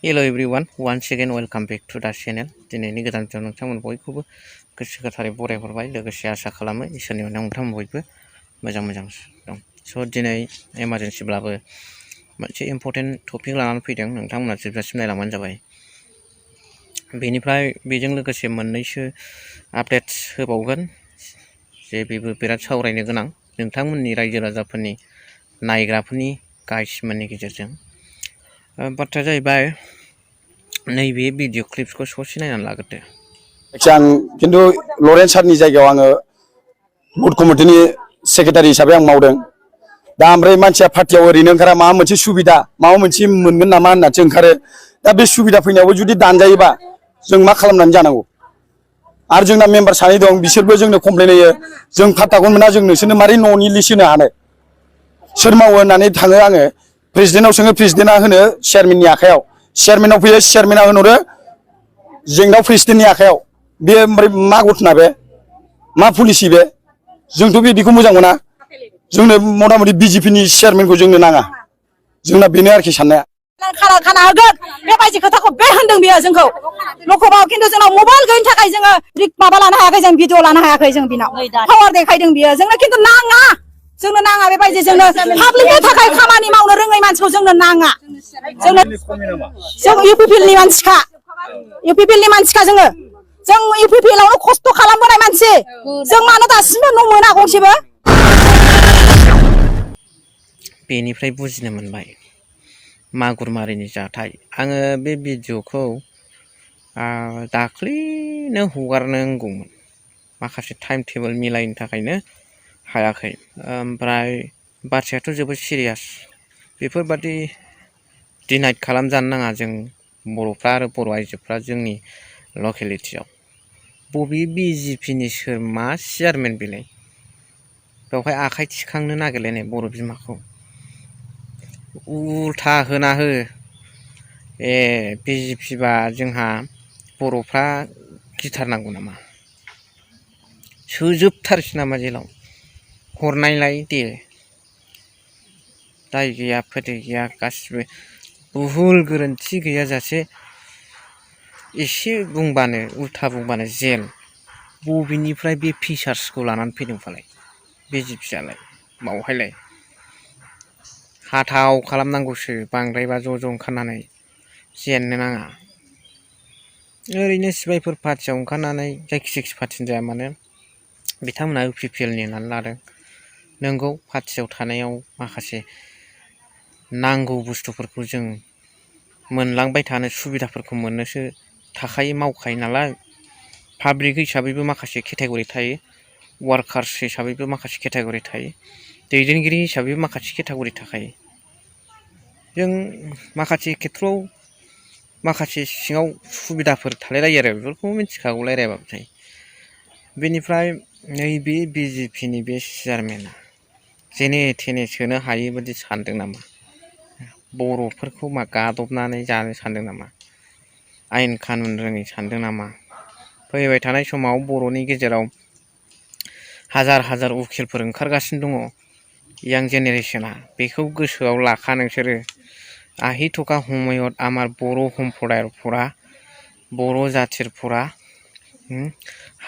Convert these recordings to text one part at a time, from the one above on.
Hello everyone, once again welcome back to the channel. दिनैनि गोदान video नोंथांमोन बयखौबो गोसो गोथारै बरायहरबाय लोगोसे आसा खालामो इसोरनि अननायाव नोंथांमोन बयबो मोजां दं। स' दिनै इमारजेन्सिब्लाबो मोनसे इम्परटेन्ट टपिक लानानै फैदों, नोंथांमोना जोबजासिम नायलांबानो जाबाय। बेनिफ्राय बेजों लोगोसे मोननैसो आपडेट्स होबावगोन जे बेबो बिराद सावरायनो गोनां नोंथांमोननि रायजो राजाफोरनि नायग्राफोरनि गाइसमोननि गेजेरजों। बाथ्राया जाहैबाय नैबे भिडिअ क्लिप्सखौ ससे नायनानै लाग्रोदो। आं खिन्थु लरेन्स सारनि जायगायाव आङो बुथ कमिटिनि सेक्रेटारि हिसाबै आं मावदों। दा ओमफ्राय मानसिया पार्टियाव ओरैनो ओंखारा, माबा मोनसे सुबिदा माबा मोनसे मोनगोन नामा होननासो ओंखारो। दा बे सुबिदा फैनायावबो जुदि दानजायोबा जों मा खालामनानै जानांगौ? आरो जोंना मेम्बार सानै दं, बिसोरबो जोंनो कमप्लेन होयो, जों पात्ताखौनो मोना, जों नोंसोरनो मारै न'नि लिस्ट होनो हानो? सोर मावो होननानै थाङो आङो प्रेसिडेन्टनाव सोङो, प्रेसिडेन्टआ होनो चेयारमेननि आखायाव, चेयारमेनाव फैयो, चेयारमेना होनहरो जेंनाव प्रेसिडेन्टनि आखायाव। बे ओमफ्राय मा घटना, बे मा पलिसि? बे जोंथ' बिदिखौ मोजां मोना। जोंनो मथा मथि बिजेपिनि चेयारमेनखौ जोंनो नाङा। जोंना बेनो आरोखि साननाया। खाना होगोन बेबायदि खोथाखौ बे होनदों बियो जोंखौ लकआव, खिन्थु जोंनाव मबाइल गैयिनि थाखाय जोङो माबा लानो हायाखै, जों भिडिअ लानो हायाखै। जों बिनाव पावार देखायदों बियो, जोंनो खिन्थु नाङा। जोंनो नाङा बेबायदि, जोंनो पाब्लिकनि थाखाय खामानि मावनो रोङै मानसिखौ जोंनो नाङा। जों इउपिपिएलनि मानसिखा, इउपिपिएलनि मानसिखा जों इउपिपिएलआवनो खस्थ' खालामबोनाय मानसि। जों मानो दासिमबो न' मोना गंसेबो? बेनिफ्राय बुजिनो मोनबाय मागुरमारिनि जाथाय। आङो बे भिडिअखौ दाख्लैनो हगारनांगौमोन, माखासे टाइम टेबोल मिलायनो थाखायनो हायाखै। ओमफ्राय बाथ्रायाथ' जोबोद सिरियास। बेफोरबादि डिनाइट खालामजानो नाङा जों बर'फ्रा आरो बर' आइजोफ्रा जोंनि लकेलिटियाव। बबे बिजेपिनि सोर मा चेयारमेन बेलाय? बेवहाय आखाइ थिखांनो नागिरलायनाय बर' बिमाखौ उल्था होना हो। बिजेपिबा जोंहा बर'फ्रा गिथारनांगौ नामा? सोजोबथारसै नामा जेलाव? हरनायलाय दे, दाय गैया फोदै गैया, गासिबो भुल गोरोन्थि गैयाजासे एसे बुंबानो, उल्था बुंबानो जेल। बबेनिफ्राय बे फिसार्सखौ लानानै फैदों फालाय बिजेपियालाय? बावहायलाय हाथाव खालामनांगौसो, बांद्रायबा ज' ओंखारनानै जेननो नाङा। ओरैनो सिबायफोर पार्टियाव ओंखारनानै, जायखि पार्टिनि जाया मानो, बिथांमोना इउपिपिएलनि होननानै लादों। नोंगौ, पार्टियाव थानायाव माखासे नांगौ बुस्थुफोरखौ जों मोनलांबाय थानो, सुबिदाफोरखौ मोननोसो थाखायो, मावखायो नालाय। पाब्लिक हिसाबैबो माखासे केटेगरि थायो, वार्कार्स हिसाबैबो माखासे केटेगरि थायो, दैदेनगिरि हिसाबैबो माखासे केटेगरि थाखायो। जों माखासे खेथ्रआव माखासे सिङाव सुबिदाफोर थालायलायो आरो बेफोरखौ मिथिखागौ, रायज्लायाबाबो थायो। बेनिफ्राय नैबे बिजेपिनि बे चेयारमेना जेने थेने सोनो हायै बादि सानदों नामा? बर'फोरखौ मा गादबनानै जानो सानदों नामा? आयेन कानुन रोङै सानदों नामा? फैबाय थानाय समाव बर'नि गेजेराव हाजार उकिलफोर ओंखारगासिनो दङ, यां जेनेरेसना। बेखौ गोसोआव लाखा नोंसोरो। आहि थका हमयत आमार बर' सम्प्रदायफोरा, बर' जाथिफोरा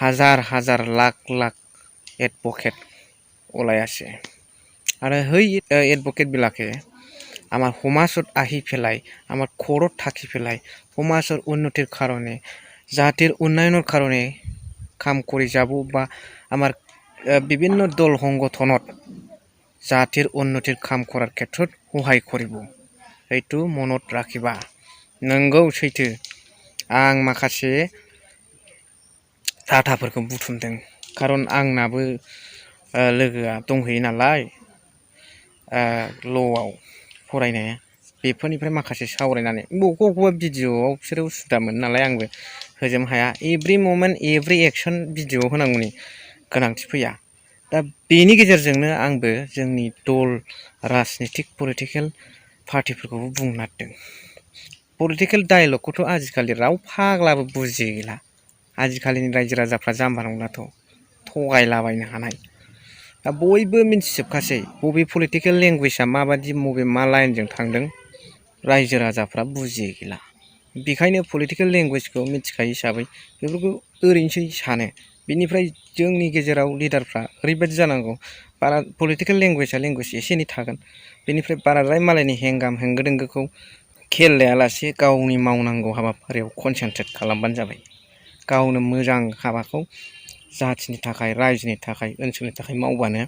हाजार लाख एडभकेट ওলাই আছে। আর হই এডভোকেট বিলাকে আমার সমাজত আহি পেলাই, আমার ঘৰত থাকি পেলাই সমাজৰ উন্নতিৰ কাৰণে, জাতিৰ উন্নয়নৰ কাৰণে কাম কৰি যাব, বা আমাৰ বিভিন্ন দল সংগঠনত জাতিৰ উন্নতিৰ কাম কৰাৰ ক্ষেত্ৰত সহায় কৰিব। এইটো মনত ৰাখিবা। नंगौ सैथो, आं माखासे डाटाफोरखौ बुथुमदों, खारन आंनाबो लोगोआ दंहैयो नालाय ल'आव फरायनाया। बेफोरनिफ्राय माखासे सावरायनानै बबेबा भिडिअआव बिसोरो उसुबिदा मोनो नालाय, आंबो होजोबनो हाया। Every moment every action video होनांगौनि गोनांथि फैया। दा बेनि गेजेरजोंनो आंबो जोंनि दल, राजनितिक पलिटिकेल पार्टिफोरखौबो बुंनो नागिरदों। पलिटिकेल डायलगखौथ' आजिखालि राव फाग्लाबो बुजिला। आजिखालिनि रायजो राजाफ्रा जाम्बा नंलाथ', थगायलाबायनो हानाय। दा बयबो मिन्थिजोबखासै बबे पलिटिकेल लेंगुवेजआ माबादि, बबे मा लाइनजों थांदों, रायजो राजाफ्रा बुजियै गैला। बेखायनो पलिटिकेल लेंगुवेजखौ मिथिखायो हिसाबै बेफोरखौ ओरैनोसै सानो। बिनिफ्राय जोंनि गेजेराव लिडारफ्रा ओरैबायदि जानांगौ बारा पलिटिकेल लेंगुवेज एसे एनै थागोन। बेनिफ्राय बाराद्राय मालायनि हेंगाम हेंगो दोंगोखौ खेल लायालासे गावनि मावनांगौ हाबाफारियाव कनसेन्ट्रेट खालामबानो जाबाय। गावनो मोजां हाबाखौ जाथिनि थाखाय, रायजोनि थाखाय, ओनसोलनि थाखाय मावबानो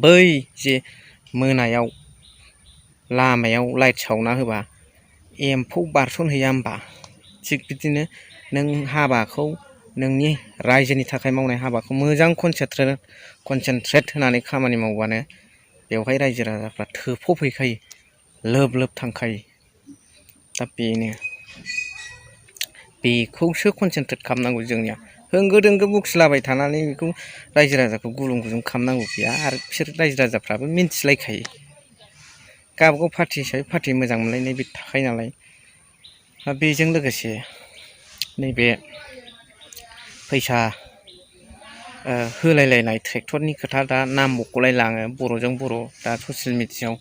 बै जे मोनायाव लामायाव लाइट सावना होबा एम्फौ बारसनहैया होमबा, थिग बिदिनो नों हाबाखौ नोंनि रायजोनि थाखाय मावनाय हाबाखौ मोजां कनसेन्ट्रेट होनानै खामानि मावबानो बेवहाय रायजो राजाफ्रा थोफबहैखायो, लोब लोब थांखायो। दा बेखौसो कनसेन्ट्रेट खालामनांगौ जोंनिया। होंगो दोंगो बखिलाबाय थानानै बेखौ रायजो राजाखौ गुलुं गुजुं खालामनांगौ गैया। आरो बिसोर रायजो राजाफ्राबो मिन्थिलायखायो। गावबागाव पार्टि हिसाबै पार्टि मोजां मोनलायनाय बे थाखायो नालाय। बेजों लोगोसे नैबे फैसा होलायलायनाय ट्रेक्टरनि खोथा दा नाम मख'लायलाङो बर'जों बर' दा ससियेल मिडियायाव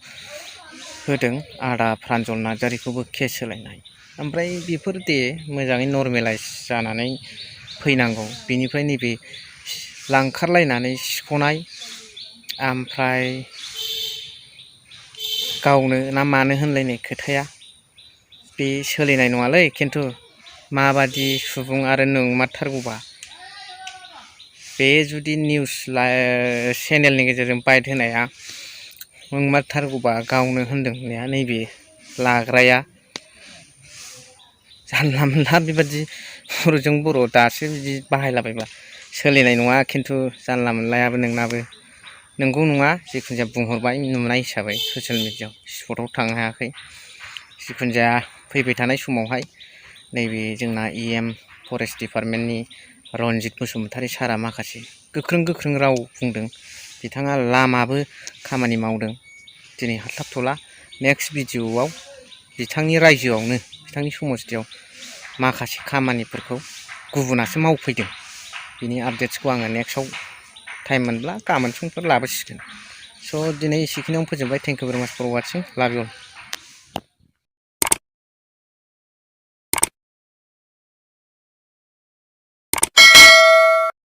होदों आदा प्रान्जल नार्जारिखौबो केस होलायनाय। ओमफ्राय बेफोर दे मोजाङै नर्मेलाइज जानानै फैनांगौ। बिनिफ्राय नैबे लांखारलायनानै सिख'नाय ओमफ्राय गावनो ना मानो होनलायनाय खोथाया बे सोलिनाय नङालै। खिन्थु माबादि सुबुं आरो नंमारथारगौबा बे जुदि निउस चेनेलनि गेजेरजों बाइट होनाया नंमारथारगौबा गावनो होनदों होननाया नैबे लाग्राया जानला मोनला बेबादि बर'जों बर' दासो बिदि बाहायलाबायबा सोलिनाय नङा। खिन्थु जानला मोनलायाबो नोंनाबो नंगौ नङा। जिखुनु जाया बुंहरबाय नुनाय हिसाबै ससियेल मिडियायाव स्पटआव थांनो हायाखै। जिखुनु जाया फैबाय थानाय समावहाय नैबे जोंना EM फरेस्ट डिपार्टमेन्टनि रनजित बसुमतारी सारआ माखासे गोख्रों राव बुंदों। बिथाङा लामाबो खामानि मावदों। दिनै हास्लाबथ'ला नेक्स्ट भिडिअ'आव बिथांनि रायजोआवनो बिथांनि समस्थियाव माखासे खामानिफोरखौ गुबुनासो मावफैदों। बिनि आपडेट्सखौ आङो नेक्स्टआव टाइम मोनब्ला गाबोन समफोर लाबोसिगोन। स' दिनै एसेखिनियावनो फोजोबबाय। थेंक इउ भेरि माच फर वाचिं। लाभ इउ अल।